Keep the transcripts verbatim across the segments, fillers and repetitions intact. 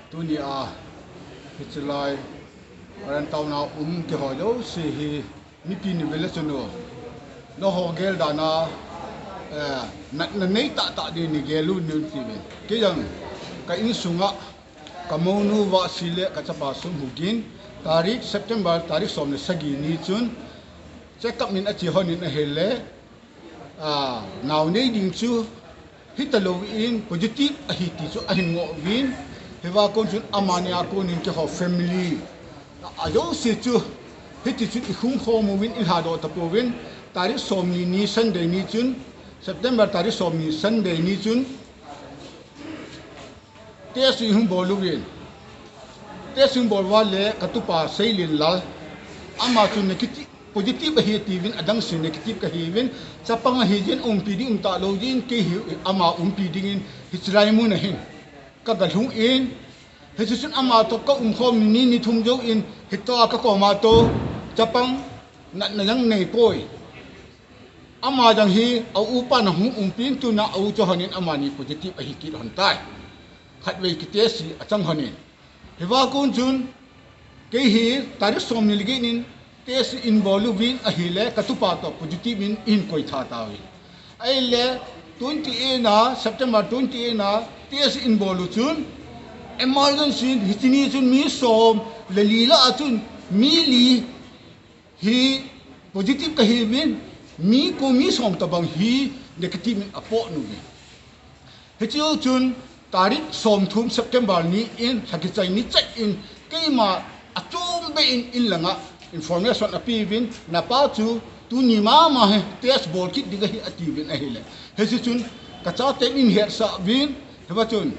Tuni a, hichilai, Oriental na um kihoi lo si hi, mipi ni vele chunu. Noho gel dana, eh, na, na nei ta ta di ni gelu ni ti ve. Kei jang, ka insunga, ka monu va si le ka chapa sum hugin, tarik September, tarik sawm le sagi ni chun, check up min a chi honin a hele, ah, nau nei ding chu, hita lo in, positive ahi ti chu a hin ngoh vin, hiva kon chun amani a konin keiho family. A, a zo si chu, hiti chun i khum khom uvin, i hla do ta po vin, tarik sawm ni ni Sunday ni chun, September tarik sawm ni Sunday ni chun, test i hung bawl uvin. Test i hung bawl ua le ka tupa Seilin Lal. Ama chu negative, positive ahi ti vin, a dang si negative ka hi vin. Chapang ahi jin umpi ding um ta lo jin kei hi ama umpi dingin hichilai mun ahin. Ka ga lhung in. Hichi chun ama toh ka um khom ni ni ni thum zo in hita ka koma toh. Chapang natna jang nei poi. Ama jang hi a upa na hung umpin tuna a u chu honin amani positive ahi kit hon tai. Khatvei ki test a chang honin. Hiva kon chun kei hi tarik sawm ni le giat in test in bawl uvin ahile ka tupa toh positive in i hin koi tha ta uvin. Ahile twenty eight na, September twenty eight na test in bawl u chun emergency hichi ni chun mi sawm le li la a chun mi li hi positive ka hi vin, mi ko mi sawm tabang hi negative in a pawt nu vin. Hichi chun tarik sawm thum September ni in, thakichai ni chai in, keima a chom be in, in langa information a pi vin, na pa chu tuni mama hi test bawl kit ding ahi a ti vin ahile. Hichi chun ka chaten in hetsah vin, hiva chun,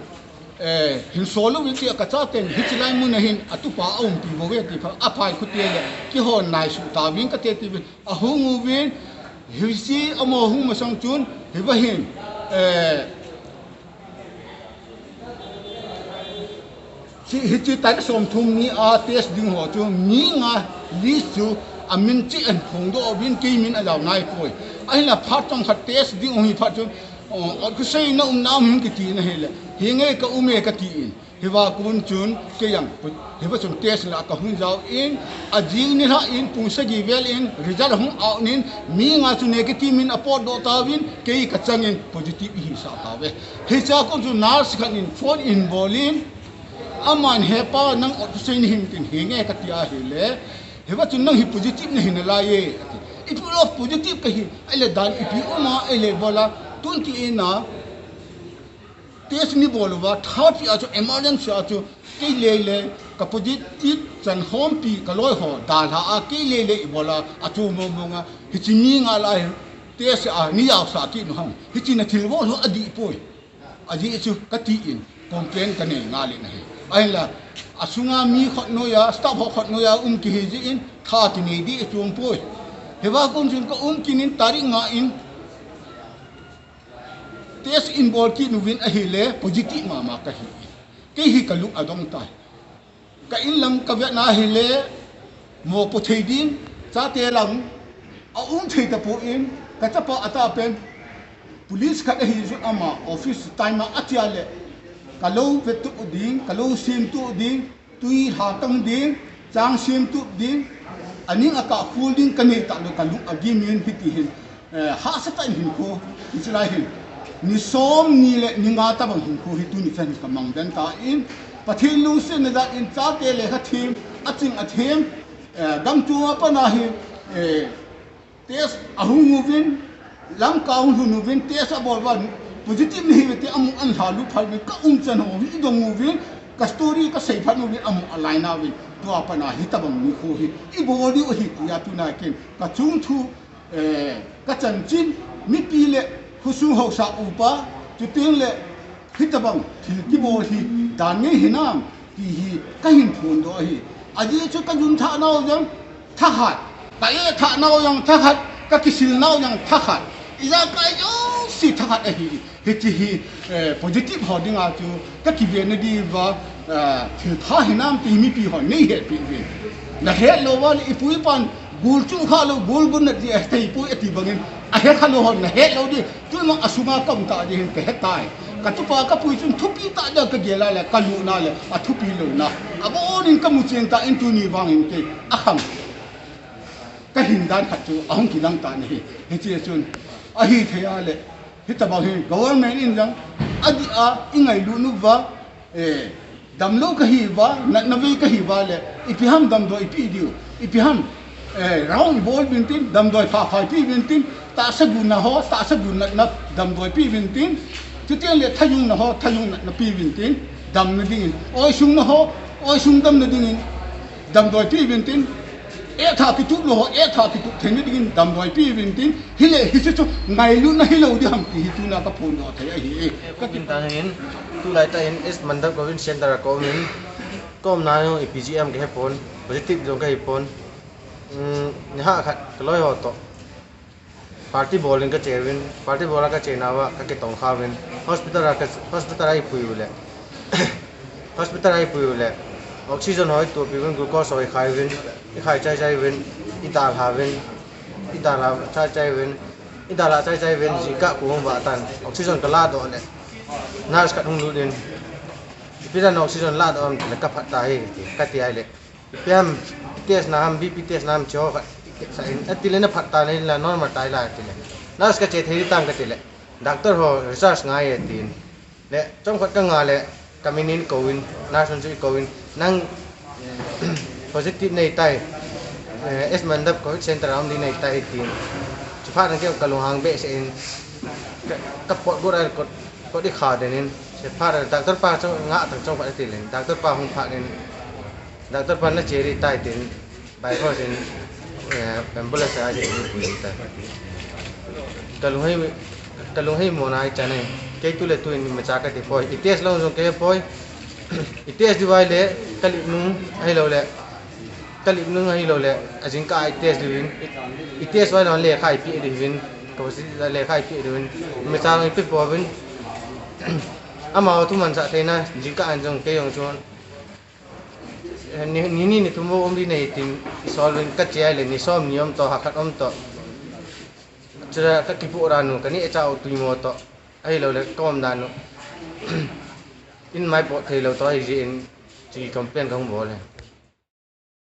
eh, hin sawl uvin ti a ka chaten, hichilai mun ahin, a tupa a umpi vo ve ti pha, a phai khu ti le, kihon nai su ta vin ka te ti vin, a hung uvin, hichi a mo hung masang chun, hiva hin, eh, Chi, hichi tarik sawm thum ni a test ding ho chu mi nga list chu a min chi an phong do vin kei min a lau nai poi. Ahinla phat tawng khat test ding hong hi phat chun, oh, ot khosei na um nam hing kiti na hile. Hi ngei ka um e ka ti in. Hiva kon chun kei jang, hiva chun test la ka hung zau in, a zing ni hla in, pung sagi vel in, result hung out in, mi nga chu negative in a pawt do ta vin, kei ka chang in positive hi sa ta ve. Hichi kon chu nurse khat in phone in bawl in, aman he pa nang ot khosei ni him tin hi nge ka ti ahile. Hiva chun nang hi positive na hi nalai e. I pu lo positive ka hi, ahile dan ipi um a, ahile bawl a, twenty eight na, test ni bawl uva, thirty a chu emergency a chu, kei lele, ka positive chan khompi, ka loi ho, dalha a, kei lele i bawl a, a chu mong mong a, hichi ni nga lai, test a, ni yau sa ki nu hang, hichi na thil bawl ho a di poi. A di chu ka ti in, complain ka nei nga le na hi. Ahinla, a sunga mi khot noi a, staff ho khot noi a, um ki hi zi in, tha ki nei di chu um poi. Hiva kon chun ka um kin in tarik nga in, test in bawl kit nu vin ahile, positive mama ka hi. Kei hi ka lung a dong tai. Ka in lam ka viat na hile, mo po thei ding, chate lam, a um thei ta po in, ka chapa a ta pen, police khat ahi chu ama, office time a a chia le, ka lou vet tu ding, ka lou sim tu ding, tui hla tang ding, chang sim tu ding, a ning a ka khul ding ka nei ta lo ka lung a gim in hiti hin, eh, hahsa ta in hin khu, hichilai hin. Ni sawm ni le ni nga tabang hin khu hi tuni chan ka mang den ta in, Pathian lungsiatna dan in chate le kha thim, a ching a thim, eh, gam chunga pana hi, eh, test a hung uvin, Lamka hung hun uvin, test a bawl uva, positive ni hi ve ti a mu an hla lut phat uvin, ka um chan ho hi i dong uvin, ka story ka sei phat uvin, a mu a lai na uvin, tua pana hi tabang ni khu hi, i bawl diu hi ti a tuna kin, ka chungthu, eh, ka chanchin, mipi le, khosung hausa upa, chuteng le, hitabang thil kibawl hi dan ngei hinam, ti hi ka hin phun do hi. A di chu ka zun thah nau jang thakhat, ka e thah nau jang thakhat, ka kisil nau jang thakhat. I za ka e si thakhat ahi. Hichi hi, eh, positive ho dinga chu ka kiven na di va, eh, thil pha hinam ti mipi ho nei hehpih vin. Na het lou ua le i pu i pan gul chu kha lou, gul gun na di a thei pui a ti bangin. A het kha lou ho na het lou di. Tun mang a sunga ka um ta di hin ka het tai. Ka tupa ka pui chun thupi ta dia ka gel a leh, ka luhna leh a thupi louhna a bawl in ka mu chiang ta in, tuni vang in kei a khang ka hindan khat chu a hong kilang ta na hi. Hichi chun a hihtheih a leh, hitabang hi government in zang a di a, i ngailut nuam va, eh, damlou ka hi va, natna vei ka hi va leh, ipi ham damdawi pi diu, ipi ham, eh, round i bawl vintin, damdawi phapha i pi vintin, tahsa gunna ho, tahsa gun natna damdawi pi vintin, chutiang leh thayungna ho, thayung natna pi vintin, damna dingin, oisungna ho, oisung damna dingin damdawi pi vintin, etha kitup lou ho, etha kitup theihna dingin damdawi pi vintin, hileh hichi chu ngailutna hilou di ham ti hi tuna ka phongdoh thei ahi. Ka kin tan in, tulai ta in S Mandap Covid Center a ka om in, ka omna uh i P G M ka hi pon, positive zong ka hi pon. Mm, ni hah khat ka loi ho toh party bawl in ka che uvin, party bawl a ka chena ua ka kitong kha uvin, hospital a ka, hospital a i pui uleh, hospital a i pui uleh, oxygen ho i tuahpih uvin, glucose ho i khai uvin, i khai chaichai uvin, i dalha uvin, i dalha chaichai uvin, i dalha chaichai uvin, zingkah kuang va tan, oxygen ka lahdoh leh, nurse khat hong lut in, ipi dan oxygen lahdoh am ti leh, ka phat ta hi, ka ti ai leh, ipi ham, test na ham, B P test na ham, chi ho khat sa in, a ti leh na phat ta na hi la, normal ta hi la ti leh, nurse ka che thei tam ka ti leh, doctor ho research ngai e tin. Leh, chomkhat ka ngah leh, ka min in kou in, nurse hon chu i kou in, nang positive nei tai, eh, S Mandap Covid Center a om di nei tai tin. Chuphat nang kei ka lunghang behseh in, ka, ka pot gur ai kot, kot i kha den in, chuphat doctor pa chu ngah tang chomkhat a ti leh, doctor pa hong phat in, doctor pa na che di tai tin, by force in, eh, ambulance a din pui ta. Ka lunghei, ka lunghei mawk nai chan e. Kei tu leh tu in macha ka ti poi. I test lou zong kei poi. I test di vai leh, ka lip nung ahi lou leh, ka lip nung ahi lou leh, a zingkah i test di uvin. I, i test vai lou leh lekha i pi di uvin. Ka positive lekha i pi di uvin. Macha i pi poi uvin. Amau thuman sa theihna, zingkah an zong kei zong chuan ni, ni, ni, ni thum vo om di nei tin i sawl in ka che ai leh ni sawm ni om toh, ha khat om toh. Chura ka kipuak dan uh, ka ni e chau tui maw toh. Ahi lou leh ka om dan uh. In mai pawt thei lou toh, ahi zi in chi complain ka hong bawl e.